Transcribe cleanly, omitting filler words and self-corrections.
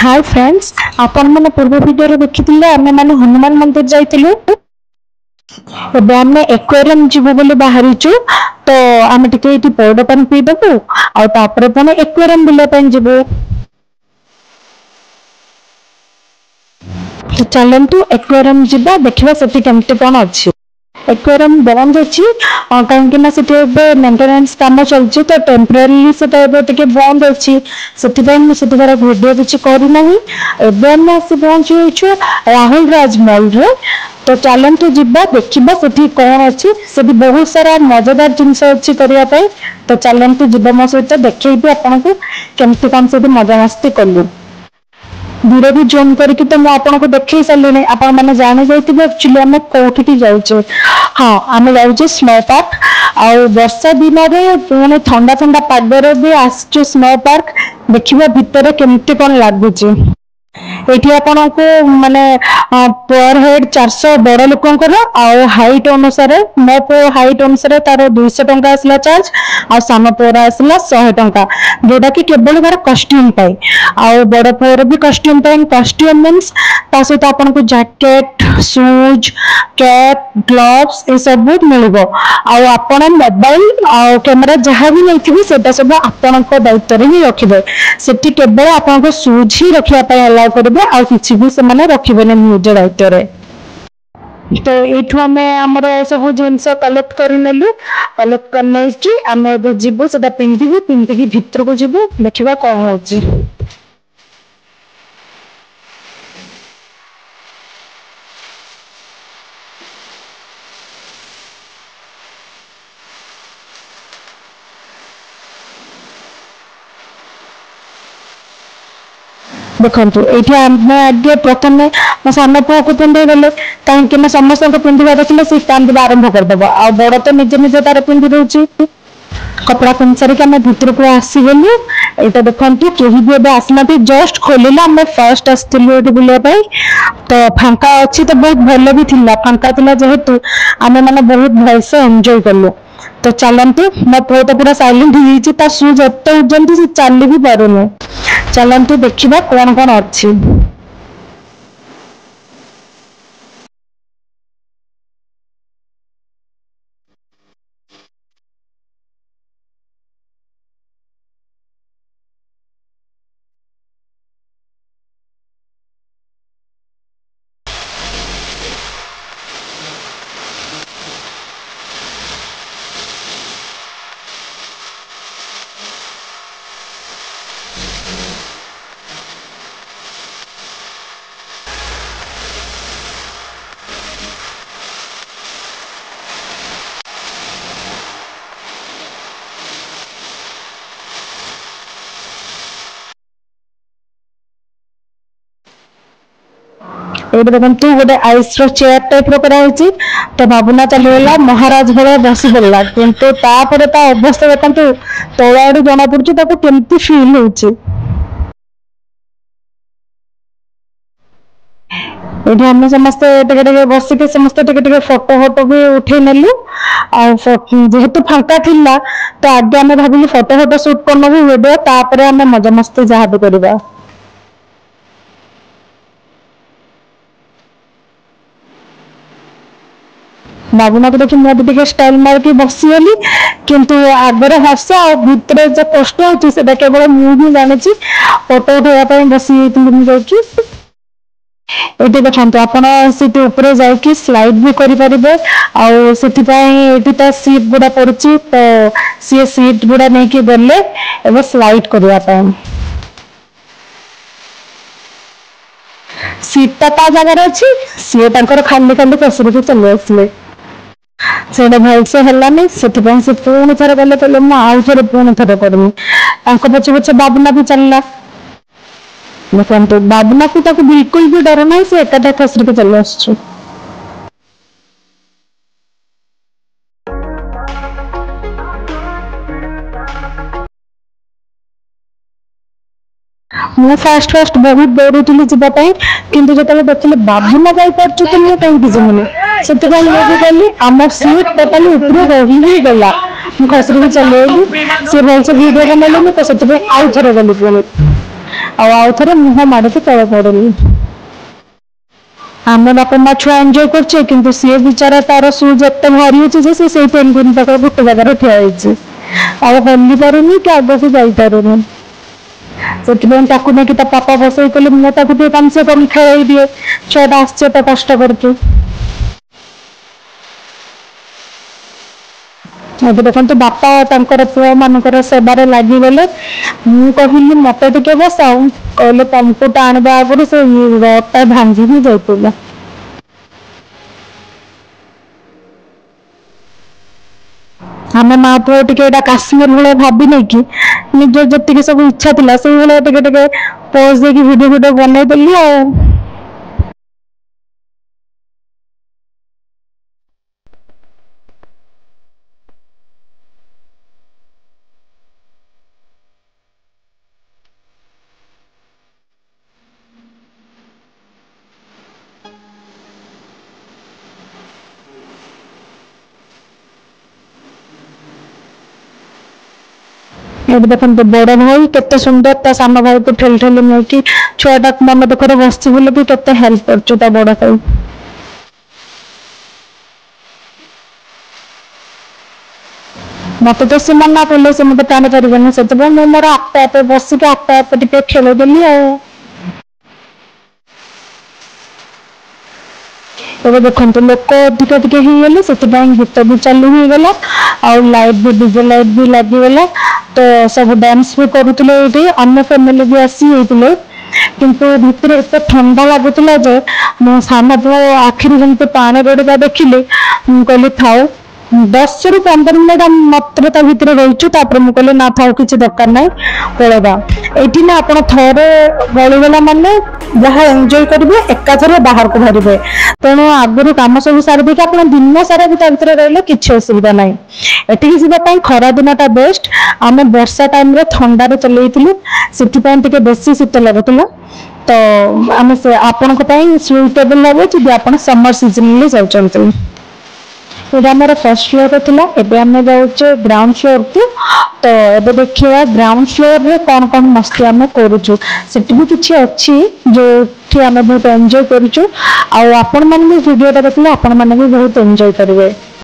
High friends, ଆପଣମାନେ ପୂର୍ବ ଭିଡ଼ିଓରେ ଦେଖିଥିଲେ ଆମେ ହନୁମାନ ମନ୍ଦିର ଯାଇଥିଲୁ। ଏବେ ଆମେ ଏକ୍ୱାରିୟମ ଯିବୁ ବୋଲି ବାହାରିଛୁ। ତ ଆମେ ଟିକେ ଏଇଠି ପଇଡ଼ ପାଣି ପିଇଦେବୁ ଆଉ ତାପରେ ପୁଣି ଏକ୍ୱାରିୟମ ବୁଲିବା ପାଇଁ ଯିବୁ। ତ ଚାଲନ୍ତୁ ଏକ୍ୱାରିୟମ ଯିବା, ଦେଖିବା ସେଠି କେମିତି କଣ ଅଛି। ଏକ୍ୱାରିୟମ ବନ୍ଦ ଅଛି, କାହିଁକି ନା ସେଠି ଏବେ ମେଣ୍ଟେନାନ୍ସ କାମ ଚାଲିଛି, ତ ଟେମ୍ପୋରାରିଲି ସେଟା ଏବେ ଟିକେ ବନ୍ଦ ଅଛି। ସେଥିପାଇଁ ମୁଁ ସେଠିକାର ଭିଡ଼ିଓ କିଛି କରିନାହିଁ। ଏବେ ଆମେ ଆସି ପହଞ୍ଚି ଯାଇଛୁ ରାହୁଲ ରାଜ ମଲରେ। ତ ଚାଲନ୍ତୁ ଯିବା, ଦେଖିବା ସେଠି କଣ ଅଛି। ସେଠି ବହୁତ ସାରା ମଜାଦାର ଜିନିଷ ଅଛି କରିବା ପାଇଁ। ତ ଚାଲନ୍ତୁ ଯିବା ମୋ ସହିତ, ଦେଖେଇବି ଆପଣଙ୍କୁ କେମିତି କଣ ସେଠି ମଜାମସ୍ତି କଲୁ। ଦୂରରୁ ଜୁମ୍ କରିକି ତ ମୁଁ ଆପଣଙ୍କୁ ଦେଖେଇ ସାରିଲିଣି, ଆପଣ ମାନେ ଜାଣି ଯାଇଥିବେ ଆକ୍ଚୁଆଲି ଆମେ କୋଉଠିକି ଯାଉଛେ। ହଁ, ଆମେ ଯାଉଛେ ସ୍ନୋ ପାର୍କ। ଆଉ ବର୍ଷା ଦିନରେ ପୁଣି ଥଣ୍ଡା ଥଣ୍ଡା ପାଗରେ ବି ଆସିଛୁ ସ୍ନୋ ପାର୍କ, ଦେଖିବା ଭିତରେ କେମିତି କଣ ଲାଗୁଛି। ଏଇଠି ଆପଣଙ୍କୁ ମାନେ ପର ହେଡ 400 ବଡ ଲୋକଙ୍କର, ଆଉ ହାଇଟ ଅନୁସାରେ ମୋ ପୁଅ ହାଇଟ ଅନୁସାରେ ତାର 200 ଟଙ୍କା ଆସିଲା ଚାର୍ଜ, ଆଉ ସାନ ପୁଅର ଆସିଲା 100 ଟଙ୍କା, ଯୋଉଟା କି କେବଳ ତାର କଷ୍ଟ୍ୟୁମ ପାଇଁ। ଆଉ ବଡ ପୁଅର ବି କଷ୍ଟ୍ୟୁମ ପାଇଁ। କଷ୍ଟ୍ୟୁମ ମିନ୍ସ ତା ସହିତ ଆପଣଙ୍କୁ ଜ୍ୟାକେଟ, ସୁଜ, କ୍ୟାପ୍, ଗ୍ଲୋଭ୍ସ ଏସବୁ ମିଳିବ। ଆଉ ଆପଣ ମୋବାଇଲ ଆଉ କ୍ୟାମେରା ଯାହା ବି ନେଇଥିବେ ସେଟା ସବୁ ଆପଣଙ୍କ ଦାୟିତ୍ୱରେ ହିଁ ରଖିବେ। ସେଠି କେବଳ ଆପଣଙ୍କ ସୁଜ ହିଁ ରଖିବା ପାଇଁ ଆଲାଉ କରିବେ, ଆଉ କିଛି ବି ସେମାନେ ରଖିବେନି ନିଜ ଦାୟିତ୍ୱରେ। ତ ଏଇଠୁ ଆମେ ଆମର ସବୁ ଜିନିଷ କଲେକ୍ଟ କରିନେଲୁ। କଲେକ୍ଟ କରିନେଇକି ଆମେ ଏବେ ଯିବୁ, ସେଟା ପିନ୍ଧିବୁ, ପିନ୍ଧିକି ଭିତରକୁ ଯିବୁ, ଦେଖିବା କଣ ହଉଛି। ଦେଖନ୍ତୁ, ଏଇଠି ଆମେ ଆଗେ ପ୍ରଥମେ ମୋ ସାନ ପୁଅକୁ ପିନ୍ଧେଇ ଦେଲେ, କାହିଁକି ନା ସମସ୍ତଙ୍କୁ ପିନ୍ଧିବା ଦେଖିଲେ ସେ କାନ୍ଦିବା ଆରମ୍ଭ କରିଦବ। ଆଉ ବଡ ତ ନିଜେ ନିଜେ ତାର ପିନ୍ଧି ଦଉଛି। କପଡା ପିନ୍ଧି ସାରିକି ଆମେ ଭିତରକୁ ଆସିଗଲୁ। ଏଇଟା ଦେଖନ୍ତୁ, କେହି ବି ଏବେ ଆସିନାହାନ୍ତି, ଜଷ୍ଟ ଖୋଲିଲା। ଆମେ ଫାର୍ଷ୍ଟ ଆସିଥିଲୁ ଏଠି ବୁଲିବା ପାଇଁ, ତ ଫାଙ୍କା ଅଛି, ତ ବହୁତ ଭଲ ବି ଥିଲା। ଫାଙ୍କା ଥିଲା ଯେହେତୁ ଆମେ ମାନେ ବହୁତ ଭଲସେ ଏନ୍ଜୟ କଲୁ। ତ ଚାଲନ୍ତୁ, ମୋ ପୁଅ ତ ପୁରା ସାଇଲେଣ୍ଟ ହେଇଯାଇଛି, ତା ସୁଜ ଏତେ ଉଠୁଛନ୍ତି ସେ ଚାଲି ବି ପାରୁନି। ଚାଲନ୍ତୁ ଦେଖିବା କଣ କଣ ଅଛି। ଏଇଠି ଦେଖନ୍ତୁ ଗୋଟେ ଆଇସ୍ ର ଚେୟାର ଟାଇପ ର କରାହେଇଛି। ତ ବାବୁନା ଚାଲିଗଲା ମହାରାଜ ଭଳିଆ ବସି ପଡିଲା, କିନ୍ତୁ ତାପରେ ତା ଅବସ୍ଥା ଦେଖନ୍ତୁ, ତଳ ଆଡୁ ଜଣା ପଡୁଛି ତାକୁ କେମିତି ଫିଲ୍ ହଉଛି। ଏଇଠି ଆମେ ସମସ୍ତେ ଟିକେ ଟିକେ ବସିକି ସମସ୍ତେ ଟିକେ ଟିକେ ଫଟୋ ଫଟୋ ବି ଉଠେଇ ନେଲୁ। ଆଉ ଯେହେତୁ ଫାଙ୍କା ଥିଲା, ତ ଆଗେ ଆମେ ଭାବିଲୁ ଫଟୋ ଫଟୋ ସୁଟ କରିନେବୁ ଭିଡିଓ, ତାପରେ ଆମେ ମଜାମସ୍ତି ଯାହା ବି କରିବା। ବାବୁନାକୁ ଦେଖି ମୁଁ ବି ଟିକେ ଷ୍ଟାଇଲ ମାରିକି ବସିଗଲି, କିନ୍ତୁ ଆଗରେ ହସ ଆଉ ଭିତରେ ଯୋଉ କଷ୍ଟ ହଉଛି ସେଟା କେବଳ ମୁଁ ହିଁ ଜାଣିଛି। ଫଟୋ ଉଠେଇବା ପାଇଁ ବସି ଯାଇଥିଲି ମୁଁ ଯାଇକି। ଏଇଠି ଦେଖନ୍ତୁ, ଆପଣ ସେଠି ଉପରେ ଯାଇକି ସ୍ଲାଇଡ ବି କରିପାରିବେ, ଆଉ ସେଥିପାଇଁ ଏଇଠି ତା ସିଟ୍ ଗୁଡା ପଡୁଛି। ତ ସିଏ ସିଟ୍ ଗୁଡା ନେଇକି ଗଲେ ଏବେ ସ୍ଲାଇଡ କରିବା ପାଇଁ। ସିଟ୍ ଟା ତା ଜାଗାରେ ଅଛି, ସିଏ ତାଙ୍କର ଖାଲି ଖାଲି ଖସରିକି ଚାଲି ଆସିଲେ। ସେଇଟା ଭଲସେ ହେଲାନି, ସେଥିପାଇଁ ସେ ପୁଣି ଥରେ ଗଲେ, କହିଲେ ମୁଁ ଆଉ ଥରେ ପୁଣି ଥରେ କରିବି। ତାଙ୍କ ପଛେ ପଛେ ବାବୁନା ବି ଚାଲିଲା। ଦେଖନ୍ତୁ, ବାବୁନାକୁ ତାକୁ ବିଲକୁଲ ବି ଡର ନାହିଁ, ସେ ଏକାଠି ଖସରିକି ଚାଲି ଆସୁଛି। ମୁଁ ଫାଷ୍ଟ ଫାଷ୍ଟ ବହୁତ ଡରୁଥିଲି ଯିବା ପାଇଁ, କିନ୍ତୁ ଯେତେବେଳେ ଦେଖିଲି ବାବୁନା ଯାଇପାରୁଛି ତ ମୁଁ କାହିଁକି ଯିବିନି, ସେଥିପାଇଁ ମୁଁ ବି ଗଲି। ଆମ ସିଟ୍ ଟୋଟାଲି ଉପରେ ରହି ହିଁ ଗଲା, ମୁଁ ଖସରିକି ଚାଲି ଆଇଲି। ସିଏ ଭଲସେ ଭିଡିଓ ବନେଇଲେନି, ତ ସେଥିପାଇଁ ଆଉ ଥରେ ଗଲି ପୁଣି। ଆଉ ଆଉ ଥରେ ମୁହଁ ମାଡ଼ିକି ତଳେ ପଡିଲି। ଆମେ ବାପା ମା ଛୁଆ ଏନ୍ଜୟ କରୁଛେ, କିନ୍ତୁ ସିଏ ବିଚାରା ତାର ସୁଜ୍ ଏତେ ଭାରି ଅଛି ଯେ ସେ ସେଇ ପେନଗୁଇନ୍ ପାଖରେ ଗୋଟେ ଜାଗାରେ ଠିଆ ହେଇଛି, ଆଉ ହଲି ପାରୁନି କି ଆଗକୁ ଯାଇପାରୁନି। ସେଥିପାଇଁ ତାକୁ ନେଇକି ତା ପାପା ବସେଇ କହିଲେ ମୁଁ ତାକୁ ଟିକେ କମ ସେ କମ ଖେଳେଇ ଦିଏ, ଛୁଆଟା ଆସିଛି ଏତେ କଷ୍ଟ କରିକି। ଏବେ ଦେଖନ୍ତୁ ବାପା ତାଙ୍କର ପୁଅ ମାନଙ୍କର ସେବାରେ ଲାଗିଗଲେ। ମୁଁ କହିଲି ମତେ ଟିକେ ବସାଅ, କହିଲେ ତମକୁ ଟାଣିବା ଆଗରୁ ସେ ରଡ୍ ଟା ଭାଙ୍ଗି ହିଁ ଯାଇଥିଲା। ଆମେ ମା ପୁଅ ଟିକେ ଏଇଟା କାଶ୍ମୀର ଭଳିଆ ଭାବି ନେଇକି ନିଜର ଯେତିକି ସବୁ ଇଚ୍ଛା ଥିଲା ସେଇଭଳିଆ ଟିକେ ଟିକେ ପୋଜ ଦେଇକି ଭିଡିଓ ଫିଡିଓ ବନେଇଦେଲି। ଆଉ ଏବେ ଦେଖନ୍ତୁ ବଡ ଭାଇ କେତେ ସୁନ୍ଦର ତା ସାନ ଭାଇକୁ ଠେଲି ଠେଲି ନେଇକି ଛୁଆଟା ମନ ଦୁଃଖରେ ବସିଛି ବୋଲି ବି କେତେ ହେଲ୍ପ କରୁଛୁ ତା ବଡ ଭାଇ। ମତେ ତ ସେ ମନା କଲେ ସେ ମତେ ଟାଣି ପାରିବେନି, ସେଥିପାଇଁ ମୁଁ ମୋର ଆପେ ଆପେ ବସିକି ଆପେ ଆପେ ଟିକେ ଖେଳିଦେଲି। ଆଉ ଏବେ ଦେଖନ୍ତୁ ଲୋକ ଅଧିକ ଟିକେ ହେଇଗଲେ, ସେଥିପାଇଁ ଗୀତ ବି ଚାଲୁ ହେଇଗଲା ଆଉ ଲାଇଟ୍ ବି ଡିଜେ ଲାଇଟ୍ ବି ଲାଗିଗଲା। ତ ସବୁ ଡ୍ୟାନ୍ସ ବି କରୁଥିଲେ ଏଇଠି, ଅନ୍ୟ ଫ୍ୟାମିଲି ବି ଆସି ହେଇଥିଲେ। କିନ୍ତୁ ଭିତରେ ଏତେ ଥଣ୍ଡା ଲାଗୁଥିଲା ଯେ ମୋ ସାନ ପୁଅ ଆଖିରୁ ଯେମିତି ପାଣି ଗଡ଼ିବା ଦେଖିଲି, ମୁଁ କହିଲି ଥାଉ। 10ରୁ 15 ମିନିଟ୍ ଆମେ ମାତ୍ର ତା ଭିତରେ ରହିଛୁ, ତାପରେ ମୁଁ କହିଲି ନା ଥାଉ, କିଛି ଦରକାର ନାହିଁ, ପଳେଇବା। ଏଇଠି ନା ଆପଣ ଥରେ ଗଳିଗଲା ମାନେ ଯାହା ଏନ୍ଜୟ କରିବେ ଏକାଥରେ ବାହାରକୁ ବାହାରିବେ। ତେଣୁ ଆଗରୁ କାମ ସବୁ ସାରି ଦେଇକି ଆପଣ ଦିନ ସାରା ବି ତା ଭିତରେ ରହିଲେ କିଛି ଅସୁବିଧା ନାହିଁ। ଏଠିକି ଯିବା ପାଇଁ ଖରା ଦିନଟା ବେଷ୍ଟ। ଆମେ ବର୍ଷା ଟାଇମରେ ଥଣ୍ଡାରେ ଚଲେଇଥିଲୁ, ସେଥିପାଇଁ ଟିକେ ବେଶୀ ଶୀତ ଲାଗୁଥିଲା। ତ ଆମେ ସେ ଆପଣଙ୍କ ପାଇଁ ସୁଇଟେବଲ ହବ ଯଦି ଆପଣ ସମର ସିଜନରେ ଯାଉଛନ୍ତି। ଏଇଟା ଆମର ଫର୍ଷ୍ଟ ଫ୍ଲୋର ଥିଲା, ଏବେ ଆମେ ଯାଉଛେ ଗ୍ରାଉଣ୍ଡ ଫ୍ଲୋରକୁ। ତ ଏବେ ଦେଖିବା ଗ୍ରାଉଣ୍ଡ ଫ୍ଲୋରରେ କଣ କଣ ମସ୍ତି ଆମେ କରୁଛୁ। ସେଠି ବି କିଛି ଅଛି ଯୋଉଠି ଆମେ ବହୁତ ଏନ୍ଜୟ କରୁଛୁ, ଆଉ ଆପଣମାନେ ବି ଭିଡିଓଟା ଦେଖିଲେ ଆପଣମାନେ ବି ବହୁତ ଏନ୍ଜୟ କରିବେ।